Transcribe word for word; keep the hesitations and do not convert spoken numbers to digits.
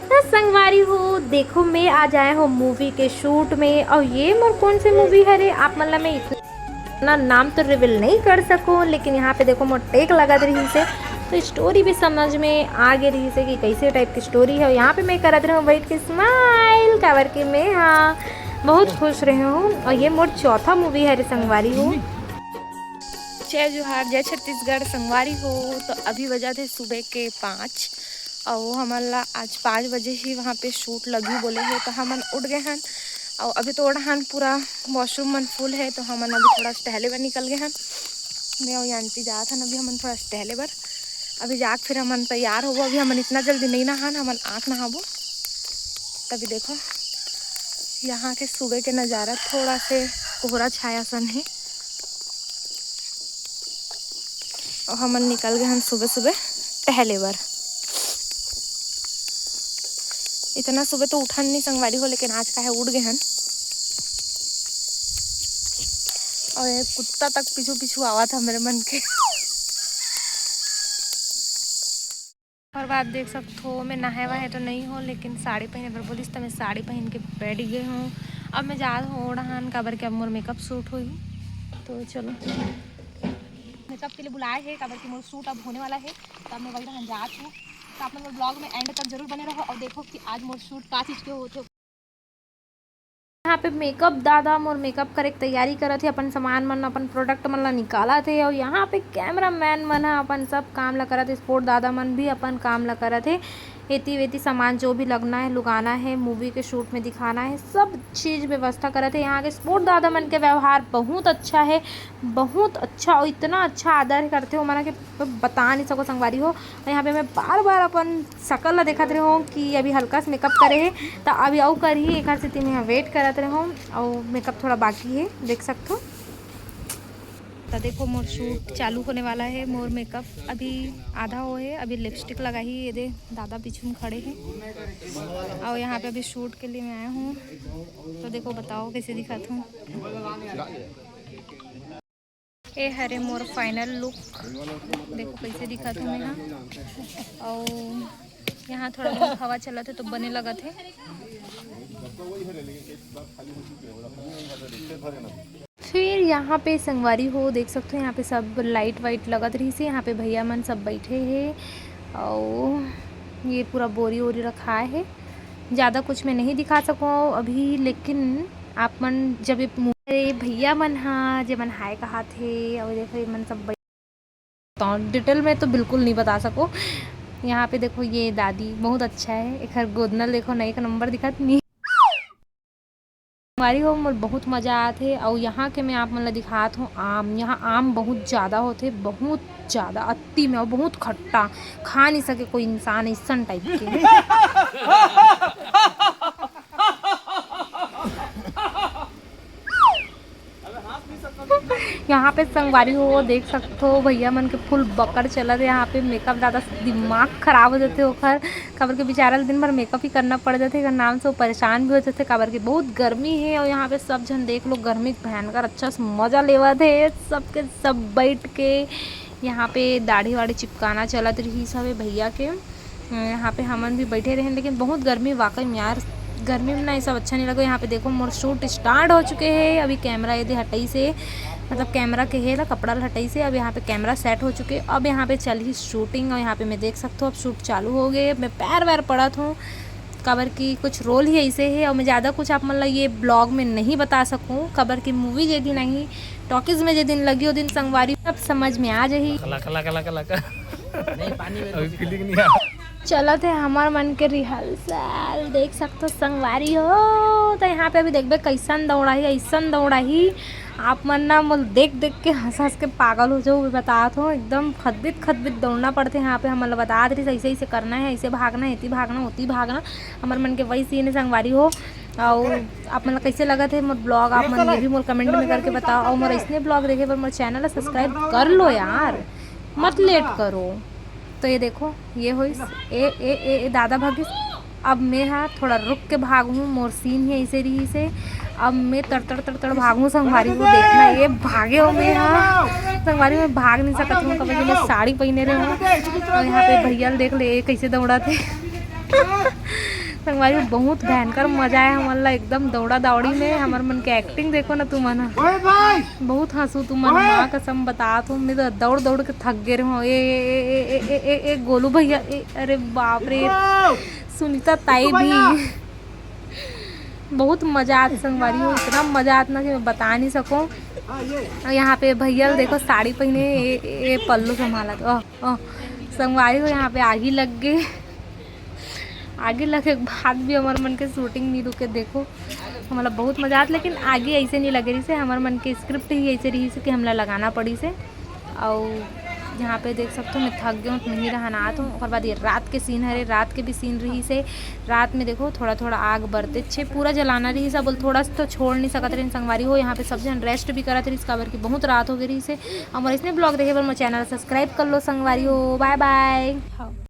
तो संगवारी हो, देखो मैं आज आए हो मूवी के शूट में। और ये मोर कौन से मूवी हरे, आप मन ला मैं इतना नाम तो रिवील नहीं कर सकूँ, लेकिन यहाँ पे देखो मोर टेक लगत रही से, तो स्टोरी भी समझ में आ गई रही से कि कैसे टाइप की स्टोरी है। यहाँ पे मैं करत रहूँ बैठ के स्माइल, काबर के मैं हाँ बहुत खुश रहे हूँ। और ये मोर चौथा मूवी हरे संगवारी हो। जय जोहार, जय छत्तीसगढ़ संगवारी हो। तो अभी बजा थे सुबह के पाँच, और हमन ला आज पाँच बजे ही वहाँ पे शूट लगी बोले है, तो हमन उठ गए हन। और अभी तो ओढ़ान पूरा वॉशरूम मन फुल है, तो हमन अभी थोड़ा टहले बर निकल गए हन। मैं और आंटी जात हन अभी हमन थोड़ा टहले बर। अभी जाके फिर हमन तैयार होबो। अभी हमन इतना जल्दी नहीं नहान, हमन आँख नहाबो। तभी देखो यहाँ के सुबह के नज़ारा, थोड़ा से कोहरा छाया सन है। और हमन निकल गए हन सुबह सुबह टहले बर। इतना सुबह तो उठन नहीं संगवारी हो, लेकिन आज काहे उठ गए हन। और ये कुत्ता तक पीछू पीछू आवा था मेरे मन के। और बात देख सकत हो, मैं नहाए वहाए तो नहीं हो, लेकिन साड़ी पहने बर बोलिस, तो मैं साड़ी पहन के बैठ गए हूँ। अब मैं जात हूँ ओढ़ान, काबर के अब मोर मेकअप शूट होही। तो चलो, मेकअप के लिए बुलाए है, काबर के मोर शूट अब होने वाला है, तब मैं वही रहन जात हूँ। तो आप मन मोर ब्लॉग में एंड तक जरूर बने रहो और देखो कि आज मोर शूट का चीज़ के होते। यहाँ पे मेकअप दादा मोर मेकअप करे के तैयारी करत हे, अपन सामान मन, अपन प्रोडक्ट मन ला निकालत हे। और यहाँ पे कैमरा मैन मन ह अपन सब काम ला करत हे, स्पोर्ट दादा मन भी अपन काम ला करत हे। एती वेती सामान जो भी लगना है, लुगाना है, मूवी के शूट में दिखाना है, सब चीज़ व्यवस्था करत हे। यहाँ के स्पोर्ट दादा मन के व्यवहार बहुत अच्छा है, बहुत अच्छा, और इतना अच्छा आदर करथे ओमन के बता नहीं सको संगवारी हो। और यहाँ पे मैं बार बार अपन शकल ला देखत रहूँ कि अभी हल्का से मेकअप करे है, तो अभी अउ करही, एकर सेती मैं वेट करत रहूँ। और मेकअप थोड़ा बाकी है, देख सकथो। तो देखो मोर शूट चालू होने वाला है। मोर मेकअप अभी आधा हो है, अभी लिपस्टिक लगाही। ये दे दादा पीछू में खड़े हैं। और यहाँ पे अभी शूट के लिए मैं आया हूँ, तो देखो बताओ कैसे दिखात हूँ। ए हरे मोर फाइनल लुक, देखो कैसे दिखात हूँ मैं हा। और यहाँ थोड़ा बहुत हवा चलत है तो बने लगत है। फिर यहाँ पे संगवारी हो देख सकते हो, यहाँ पे सब लाइट वाइट लगत रही से, यहाँ पे भैया मन सब बैठे हैं और ये पूरा बोरी वोरी रखाए है। ज़्यादा कुछ मैं नहीं दिखा सकूँ अभी, लेकिन आप मन जब ये मू-, अरे भैया मन हा, जे मन हाय कहात हे, और देखो ये मन सब बै-, तो डिटेल में तो बिल्कुल नहीं बता सको। यहाँ पे देखो ये दादी बहुत अच्छा है, एकर गोदना देखो ना, एक नंबर दिखत नहीं। संगवारी हो, मोर बहुत मजा आत हे। अउ यहाँ के मैं आप मन ला दिखात हूँ आम। यहाँ आम बहुत ज़्यादा होथे, बहुत ज़्यादा अति में, अउ बहुत खट्टा, खा नहीं सके कोई इंसान, ऐसन टाइप के। यहाँ पे संगवारी हो देख सकथो, भैया मन के फुल बकर चलत हे। यहाँ पे मेकअप दादा दिमाग खराब हो जाथे ओखर, काबर के बेचारा ल दिन भर मेकअप ही करना पड़ जाथे, एकर नाम से वो परेशान भी हो जाथे, काबर के बहुत गर्मी हे। और यहाँ पे सब झन देख लो, गर्मी के भयंकर अच्छा से मजा लेवत हे, सबके सब बैठ के। यहाँ पे दाढ़ी वाढ़ी चिपकाना चलत रहिस हवे भैया के। यहाँ पे हमन भी बैठे रहेन, लेकिन बहुत गर्मी वाकई में यार, गर्मी में ना ये सब अच्छा नहीं लगे। यहाँ पे देखो मोर शूट स्टार्ट हो चुके हे, अभी कैमरा ये दे हटाइस हे, मतलब कैमरा के हे ला कपड़ा ला हटाइस हे। अब यहाँ पे कैमरा सेट हो चुके, अब यहाँ पे चलही शूटिंग। और यहाँ पे मैं देख सकथो अब शूट चालू हो गए। अब मैं पैर वैर पड़त हूँ, काबर कि कुछ रोल ही ऐसे हे और मैं ज़्यादा कुछ आप मन ला ये ब्लॉग में नहीं बता सकूँ, काबर कि मूवी जे दिन आही, टॉकीज में जे दिन लगी, वो दिन संगवारी सब समझ में आ जाही। लक, लक, लक, लक। नहीं, पानी में अभी फीलिंग नहीं आ। चलत हे हमर मन के रिहर्सल, देख सकथो संगवारी हो। तो यहाँ पे अभी देखबे कैसन दौड़ाही, ऐसन दौड़ाही, आप मन ना मोल देख देख के हंस हंस के पागल हो जाओ। मैं बतात हूँ, एकदम खदबित खदबित दौड़ना पड़थे यहाँ पे। हमन ला बतात रहिस ऐसे ऐसे करना है, ऐसे भागना है, एती भागना, ओती भागना, हमर मन के वही सीन है संगवारी हो। और आप मन ला कैसे लगत है मोर ब्लॉग, आप मन ये भी मोर कमेंट में करके बताओ। और मोर ऐसने ब्लॉग देखे बर मोर चैनल ला सब्सक्राइब कर लो यार, मत लेट करो। तो ये देखो, ये होइस, ए, ए, ए, ए, दादा भागिस। अब मैं हा थोड़ा रुक के भागहूँ, मोर सीन ही ऐसे रहिस हे। अब मैं तड़ तड़ तड़ तड़ भागहूँ संगवारी हो, देखना ये भागे हो मैं हा। संगवारी, मैं भाग नहीं सकत हूँ, काबर कि मैं साड़ी पहिने रहे हूँ। और यहाँ पे भैया ल देख ले, ये कैसे दौड़त हे। संगवारी हो, बहुत भयंकर मजा आए हमन ला एकदम दौड़ा दौड़ी में। हमर मन के एक्टिंग देखो ना तुमन ह। बहुत हंसू तुमन, माँ कसम बतात हूँ, मैं तो दौड़ दौड़ के थक गे रहे हूँ। ए, ए, ए, ए, ए, ए, ए, गोलू भैया, ए, अरे बाप रे, सुनीता ताई भी। बहुत मजा आत संगवारी हो, इतना मजा आत ना कि मैं बता नहीं सकूँ। और यहाँ पे भैया ल देखो साड़ी पहिने, ए, ए, ए, पल्लू संभालत। ओह, ओह, संगवारी हो, यहाँ पे आगी लग गे। आगी लगे के बाद भी हमर मन के शूटिंग नहीं रुके। देखो, हमला बहुत मजा आत, लेकिन आगी ऐसे नहीं लगे रहिस हे, हमर मन के स्क्रिप्ट ही ऐसे रहिस हे कि हमला लगाना पड़िस हे। अउ यहाँ पे देख सकते हो, मैं थक गई हूँ, तो मैं ही रहना आत हूँ। ओकर बाद ये रात के सीन हरे, रात के भी सीन रहिस हे। रात में देखो, थोड़ा थोड़ा आग बरते छे, पूरा जलाना रहिस हे, बोल थोड़ा सा तो छोड़ नहीं सकत रहिन संगवारी हो। यहाँ पे सब झन रेस्ट भी करत रहिस, काबर कि बहुत रात हो गई रहिस हे। और इसने ब्लॉग देखे बर मोर चैनल सब्सक्राइब कर लो संगवारी हो। बाय बाय।